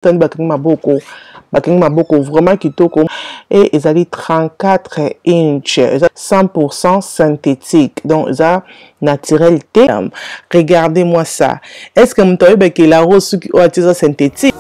Tani bakangi maboko, bakangi maboko vraiment kitoko. Et ezali 34 inch, eza 100% synthétique, donc eza naturel te. Regardez-moi ça. Est-ce que moto ayebaki la rose soki oyo atie eza synthétique?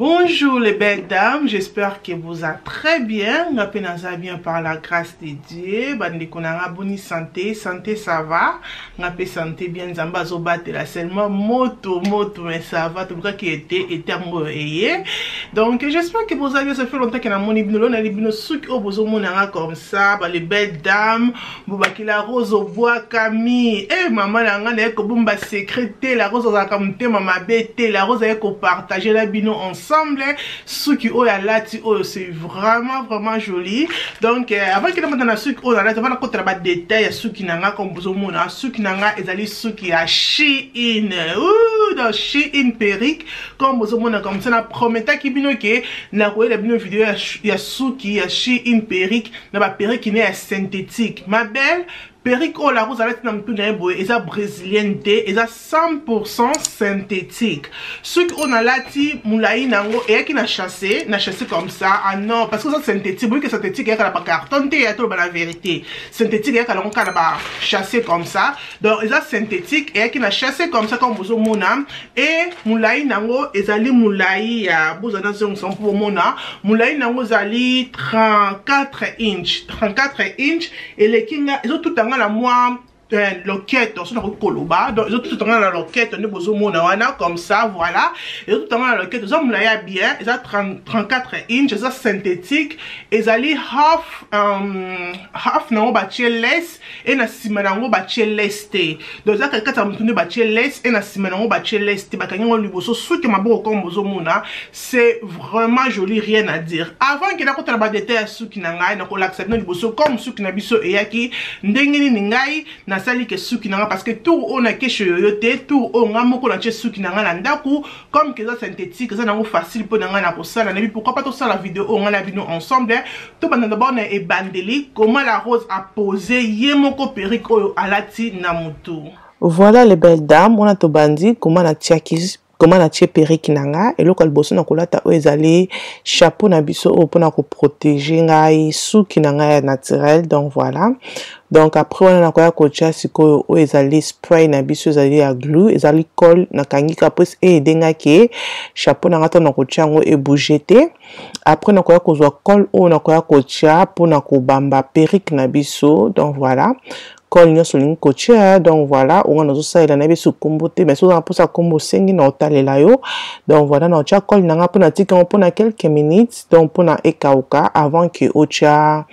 Bonjour les belles dames, j'espère que vous allez très bien. Nga pe naza bien par la grâce de Dieu. Bandeko na nga boni santé, santé ça va. Nga pe santé bien, Nzambe azobatela seulement moto moto mais ça va. Tolukaki ete ete yango eye. Donc j'espère que vous allez bien, ça fait longtemps que namoni bino, lelo nali bino suki oyo bozomona nga comme ça, ba les belles dames, bobaki la rose obwakami. Eh mama na nga naye kobomba secret te, la rose azalaka motema mabe te, la rose aye kopartage na bino ensemble suki oyo alati oyo c'est vraiment vraiment joli. Donc avant que namata na suki oyo alati, avant nakota na ba détails ya suki na nga, comme bozomona suki na nga ezali suki ya Shein. Ouh, donc Shein perruque comme bozomona comme ça, na prometaki bino ke nakoyela bino video ya suki ya Shein perruque na ba perruque ne ya synthétique. Ma belle perruque oyo la rose alati na mutu na ye boye eza brésilienne te, eza 100% synthétique. Suki oyo nalati molai nango eyaki na chassé, na chassé comme ça. Ah non, parce que ça synthétique, boye que synthétique eyaka na ba carton te, ya toloba la vérité. Synthétique eyaka nango kaka na ba chassé comme ça. Donc eza synthétique eyaki na chassé comme ça comme bozomona. Et molai nango ezali molai ya boza na zongisa mpo bomona molai nango ezali 34 inch, 34 inch eleki nga ezotuta nga na mwa loketo, so nakoki koloba. Donc ezotuta nga na loketo nde bozomona wana comme ça, voilà, ezotuta nga na loketo. Eza molai ya bien, eza 34 inch, eza synthétique, ezali half, half nango batie lace e na nsima nango batie lace te. Donc eza katikati ya motu nde batie lace e na nsima nango batie lace te, bakangi yango liboso suki maboko comme bozomona. C'est vraiment joli, rien à dire. Avant ke nakota na ba détails ya suki na ngai, nakolakisa bino liboso comme suki na biso eyaki ndenge nini ngai nasali ke suki na ngai, parce que tour oyo nakeshe yoyo te, tour oyo ngai moko natie suki na ngai na ndako, comme ke eza synthétique, eza nango facile mpo na ngai na kosala. Nayebi pourquoi pas tosala video oyo ngai na bino ensemble. Tobanda d'abord na ebandeli, comment la rose a posé ye moko perruque oyo alati na mutu. Voilà les belles dames, wana tobandi comment natiaki, comment natie perruque na nga. Eloko ya liboso na kolata oyo ezali chapeau na biso oyo mpona koprotéger ngai suki na ngai ya naturel. Donc voilà, donc après wana nakoya kotia sikoyo oyo ezali spray na biso, ezali ya glue, ezali colle, nakangi kaka po eyede nga ke chapeau na nga ntango nakotia yango ebouge te. Après nakoya kozwa colle oyo nakoya kotia mpona kobamba perruque na biso. Donc voilà, colle nyonso olingi kotia. Donc voilà, oyo nazosalela na biso kombo te, mais soki oza na mposa kombo osengi na otalela yo. Donc voilà, nakotia colle na nga mpona tika yango mpona quelques minutes, donc mpona ekauka avant ke otia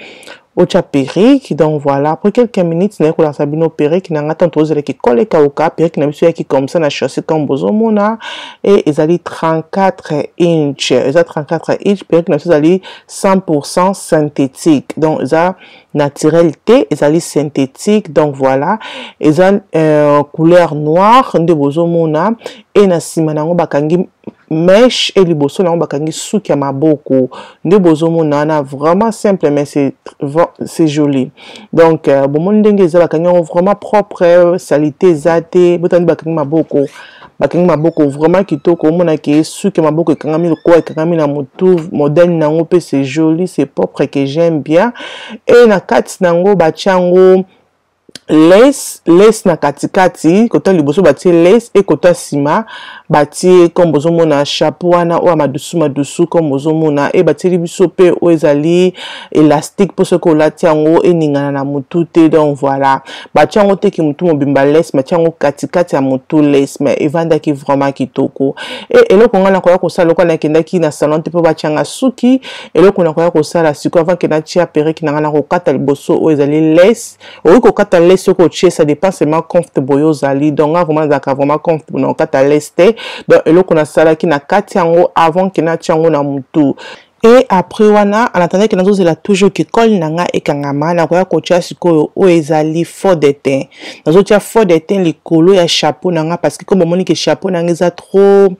perruque. Donc voilà, après quelques minutes naye kolakisa bino perruque na nga. Ntango tozelaki colle ekauka, perruque na biso eyaki comme ça na chaussée comme bozomona, et ezali 34 inch, eza 34 inch. Perruque na biso ezali 100% synthétique, donc eza naturel te, ezali synthétique. Donc voilà, eza couleur noire nde bozomona, et na nsima nango bakangi mèche et liboso nango bakangi suki ya maboko nde bozomona wana. Vraiment simple, mais c'est joli. Donc bomoni ndenge eza, bakangi yango vraiment propre, salité eza te. Botandi bakangi maboko, bakangi maboko vraiment kitoko. Omonaki suki ya maboko ekangami lokola ekangami na motu, modèle nango mpe c'est joli, c'est propre, que j'aime bien. Et na kati nango batia yango lace, lace na katikati, kota liboso batie lace e kota nsima batie comme bozomona chapeau wana oyo ya madusu madusu comme bozomona, e batieli biso mpe oyo ezali élastique mpo soki olati yango eningana na motu te. Donc voilà, batie yango teki motu mobimba lace, batie yango katikati ya motu lace, mais evandaki vraiment kitoko. E eloko ngai nakoya kosala lokola nakendaki na salon te mpo batianga suki, eloko nakoya kosala sikoyo avant ke natia perruque na ngai, nakokata liboso oyo ezali lace. Okoki kokata lace soki otie, ça dépend seulement comfortable oyo ozali. Donc nga vraiment nazalaka vraiment comfortable na kokata lace te. Donc eloko nasalaki na kati yango avant ke natia yango na motu. Et après wana, en attendant que nazozela toujours que colle na nga ekangama, nakoya kotia sikoyo oyo ezali fond de teint. Nazotia fond de teint likolo ya chapeau na nga parce que comme omoni que chapeau na nga eza trop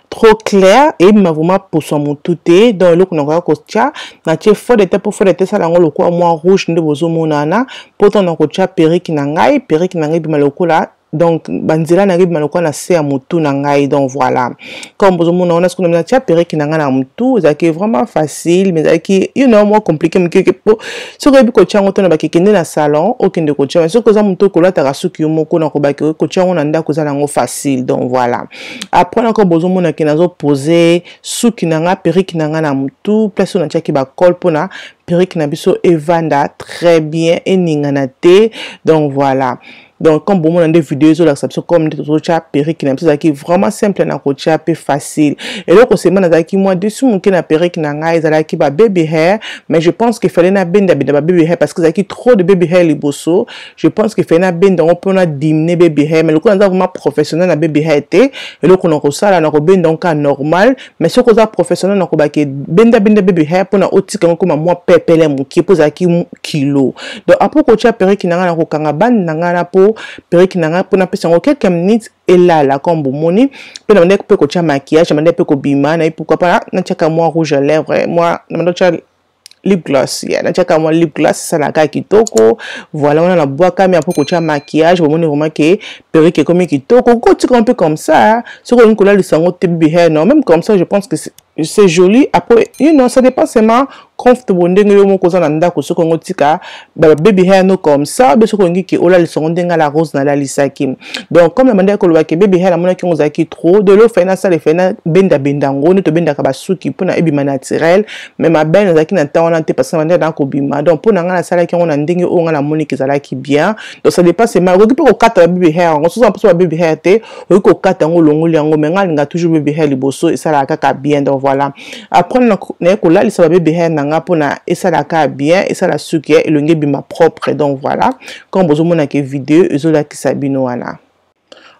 trop clair, eyebima vraiment poso ya motu te. Donc eloko nakoya kotia, natie fond de teint mpo fond de teint esala yango lokola mwa rouge nde bozomona wana, mpo ntango nakotia perruque na ngai, perruque na ngai ebima lokola, donc banzela na ngai ebima lokola na se ya motu na ngai. Donc voilà, comme bozomona wana, soki natia perruque na ngai na motu, ezalaki vraiment facile, mais ezalaki mwa compliqué moke po soki oyebi kotia yango te, na bakekende na salon okende kotia. Mais soki oza motu okolataka suki yo moko, na kobaki kotia yango na ndako, eza nango facile. Donc voilà, après nako bozomona ke nazopose suki na nga, perruque na ngai na motu, place oyo natiaki bacolle mpona perruque na biso evanda très bien, eningana te. Donc voilà, donc comme bomona nde video ezolakisa biso comme nde tozotia perruque na biso, ezalaki vraiment simple na kotia mpe facile. Eloko sema nazalaki mwa déçue moke na perruque na ngai, ezalaki ba baby hair, mais je pense que fallait nabendabenda ba baby hair parce que ezalaki trop de baby hair liboso. Je pense que fallait nabenda yango mpona diminuer baby hair, mais lokola naza vraiment professionnel na baby hair te, eloko na kosala, na kobenda yango kaka normal. Mais soki oza professionnel, na kobaki bendabenda baby hair mpona otika yango koma mwa pepele moke, mpo ezalaki kilo. Donc après kotia perruque na ngai, na kokanga bande na ngai na mpo perruque na ngai mpona apesa yango quelques minutes elala. Comme bomoni mpe, na bandaki mpe kotia maquillage, na bandaki mpe kobima naye, pourquoi pas natiaka mwa rouge à lèvre, mwa na bandaki kotia lip gloss, yeah, natiaka mwa lip gloss, esalaka kitoko. Voilà, wana nabwakami après kotia maquillage, bomoni vraiment ke perruque ekomi kitoko. Kotika mpe comme ça, soki olingi kolalisa yango te, baby hair, non, même comme ça, je pense que c'est joli. Après, ça dépend seulement comfortable ndenge yo moko oza na ndako. Soki yango tika baby hair no comme ça be, soki olingi ke olalisa yango ndenge la rose nalalisaki. Donc comme na bandaki koloba ke baby hair namonaki yango ozalaki trop de lo, fai nasala efai nabendabenda yango nde tobendaka basuki mpona ebima naturel. Mais mabele nazalaki na ntango wana te parce que bandaki na kobima. Donc mpo na ngai, nasalaki yango na ndenge oyo ngai namoniki ezalaki bien. Donc ça dépend seulement, okoki mpe kokata ba baby hair yango. Soki mposo ba baby hair te, okoki kokata yango, olongoli yango, mais ngai alinga toujours baby hair liboso, esalaka kaka bien. Donc voilà, après naye kolalisa ba baby hair na nga mpona esalaka bien, esala suki elongi ebima propre. Donc voilà, comme bozomonaka video ezolakisa bino wana.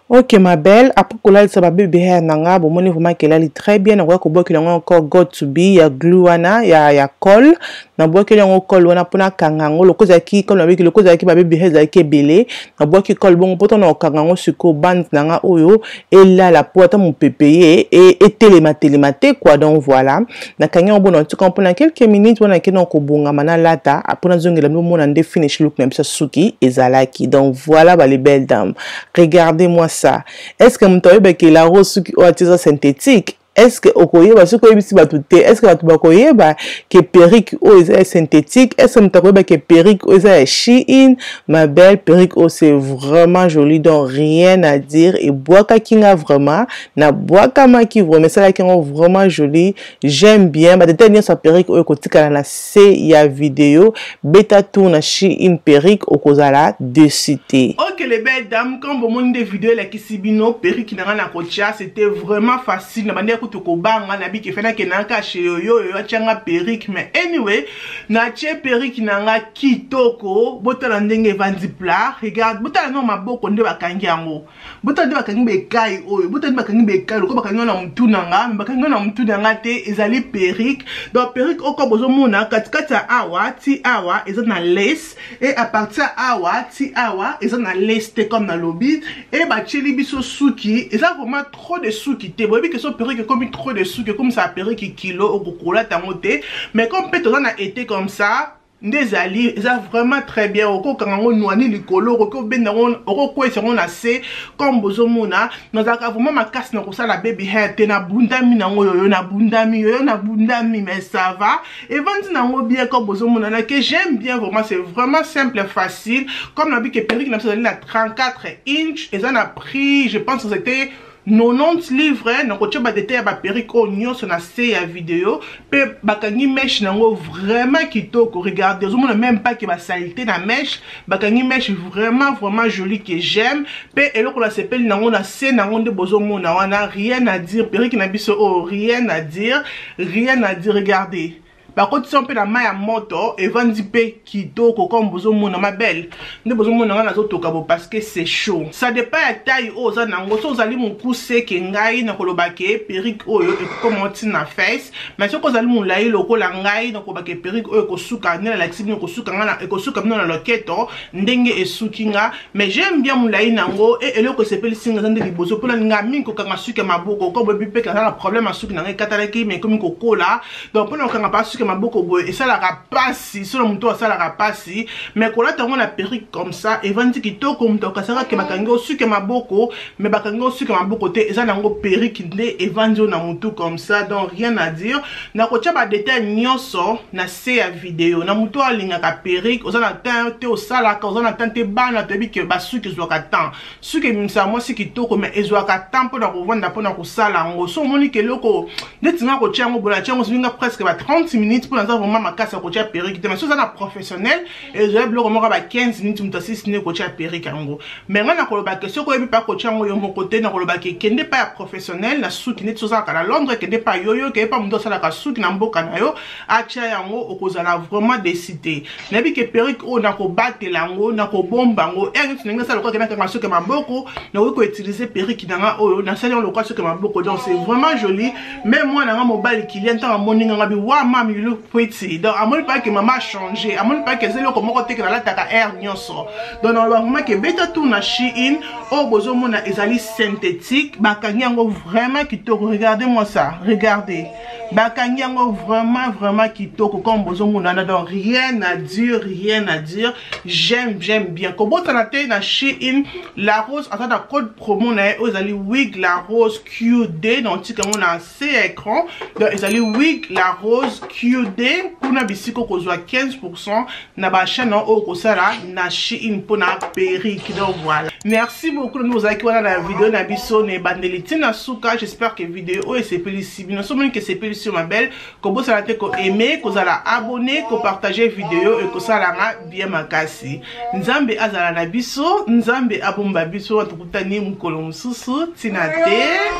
Ok, ma belle, après kolalisa ba baby hair na nga, bomoni vraiment ke elali très bien. Nakoya kobwakela yango encore got to be ya glue wana ya colle. Nabwakeli yango colle wana mpona kanga yango loko ezalaki, comme nabiki loko ezalaki, ba baby hair ezalaki ebele. Nabwaki colle bongo mpo tona kokanga yango sikoyo, bande na nga oyo elala mpo ata mopepe ye etelema telema te quoi. Donc voilà, nakangi yango bona, tika mpona quelques minutes wana, nakende na kobongama, nalata mpo nazongela bomona nde finish look na biso suki ezalaki. Donc voilà, ba les belles dames, regardez-moi ça. Est ce que moto ayebaki la rose suki oyo atie eza synthétique? Est ce que okoyeba soki oyebisi bato te? Est ce que bato bakoyeba ke perruque oyo eza ya synthétique? Est ce que moto akoyeba ke perruque oyo eza ya Shein? Ma belle, perruque oyo, c'est vraiment joli, donc rien à dire. Ebwakaki nga vraiment, nabwakamaki vraiment, esalaki yango vraiment joli, j'aime bien. Badétails nyonso ya perruque oyo ekotikala na se ya video. Beta tour na Shein perruque, okozala déçu te. Ok, les belles dames, comme bomoni nde video elakisi bino perruque na nga na kotia, c'était vraiment facile. Na bandeki kutu kobanga, nabiki efe nakendaka chez yoyo oyo atianga perruque, mais anyway, natie perruque na nga kitoko. Botala ndenge evandi plat, regarde. Botala no maboko nde bakangi yango, botala nde bakangi bekai oyo, botala nde bakangi bekai lokola bakangi yango na mutu na nga, mais bakangi yango na mutu na nga te, ezali perruque. Donc perruque oko bozomona katikati ya awa ti awa eza na lace, et à partir awa ti awa eza na lace te. Comme nalobi, e batieli biso suki, eza vraiment trop de suki te. Boyebi ke so perruque ekomi trop de suki, ekomisa perruque kilo, okokolata yango te. Mais comme mpe toza na été, comme ça nde ezali, eza vraiment très bien. Okokanga yango nwani likolo, okoki obenda yango, okokwesa yango na se. Comme bozomona, nazalaka vraiment makasi na kosala baby hair te. Nabundami nango yoyo, nabundami yoyo, nabundami, mais ça va, evandi nango bien. Comme bozomona na ke j'aime bien vraiment, c'est vraiment simple, facile. Comme nabi ke perruque na biso ezali na 34 inch, eza na prix, je pense que c'était 90 livres. Nakotia badétails ya baperruque oyo nyonso na se ya video. Mpe bakangi mèche nango vraiment kitoko, regarde, ozomona même pas ke basaleté na mèche. Bakangi mèche vraiment vraiment joli que j'aime. Mpe eloko nasepeli nango na se nango nde bozomona wana, rien à dire. Perruque na biso oyo, rien à dire, rien à dire, regardez. Bakotisi mpe na mai ya moto, evandi mpe kitoko comme bozomona, ma belle. Nde bozomona nga nazotoka bo parce que c'est chaud. Ça dépend ya taille oyo oza nango. So ozali mokuse ke ngai, nakoloba ke perruque oyo ekokoma ntina fesse, mais soki ozali molai lokola ngai, nakoloba ke perruque oyo ekosuka nde nalakisi bino, ekosuka nga, ekosuka bino na loketo ndenge esuki nga. Mais j'aime bien molai nango. E eloko esepelisi nga eza nde liboso, mpona nga mingi kokanga suki ya maboko. Ko boyebi mpe naza na problème ya suki na ngai, ekatalaki mais ekomi kokola. Donc mpona kokanga pa suki ya maboko boye esalaka pasi, solo moto asalaka pasi, mais kolata yango na perruque comme ça evandi kitoko. Moto akasaka ke bakangi yo suki ya maboko, mais bakangi yo suki ya maboko te, eza nango perruque nde evandi yo na motu comme ça. Donc rien à dire, nakotia badétail nyonso na se ya video. Na motu oyo alingaka perruque, oza na temps te, osalaka, oza na temps te, bana, toyebi ke basuki ezwaka temps. Suki ebimisaka mwasi kitoko, mais ezwaka temps mpona kovanda, mpona kosala yango. So omoni ke eloko neti nga kotia yango boye, natia yango soki nga presque ba 30 minutes, mpo naza vraiment makasi ya kotia perruque te. Mais so oza na professionnel, ezwa biloko moko ba 15 minutes, moto asisi nde kotia perruque yango. Mais nga nakoloba ke soki oyebi mpa kotia yango yo moko te, nakoloba ke kende pa ya professionnel na suki. Neti ozalaka na Londres, kende pa yoyo, kende pa moto asalaka suki na mboka na yo, atia yango, okozala vraiment déçu te. Nayebi ke perruque oyo nakobatela yango, nakobomba yango ere neti ndenge asala lokola nakanga suki ya maboko, nakoki koutiliser perruque na nga oyo nasali yango lokola suki ya maboko. Donc c'est vraiment joli. Même mwana nga mobali Kilia, ntango amoni nga, ngabi: "Wa mami, you look pretty." Donc amoni mpa ke mama change, amoni mpa ke eza eloko moko te ke nalataka aire nyonso. Donc naloba vraiment ke beta tour na Shein. Oyo bozomona ezali synthétique, bakangi yango vraiment kitoko. Regardez moi ça, regardez, bakangi yango vraiment vraiment kitoko comme bozomona wana. Donc rien à dire, rien à dire, j'aime, j'aime bien. Kobotana te, na Shein, La Rose aza na code promo na ye oyo ezali wig la rose QD. Donc tika yango na se ya écran. Donc ezali wig la rose QD. Kuna bisika okozwa 15 na bachaîne oyo kosala na Shein mpona perruque. Donc voilà, merci beaucoup na ozalaki wana na video na biso na ebandeli ntina suka. J'espère que video oyo esepelisi bino. So omoni ke esepelisi yo, ma belle, kobosana te koaimer, kozala abonné, kopartager video, ekosalanga bien makasi. Nzambe azala na biso, Nzambe abomba biso. Tokutani mokolo mosusu. Ntina te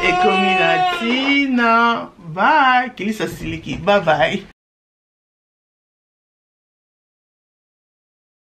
ekomi na ntina. Bye. Kelisa siliki, bye bye.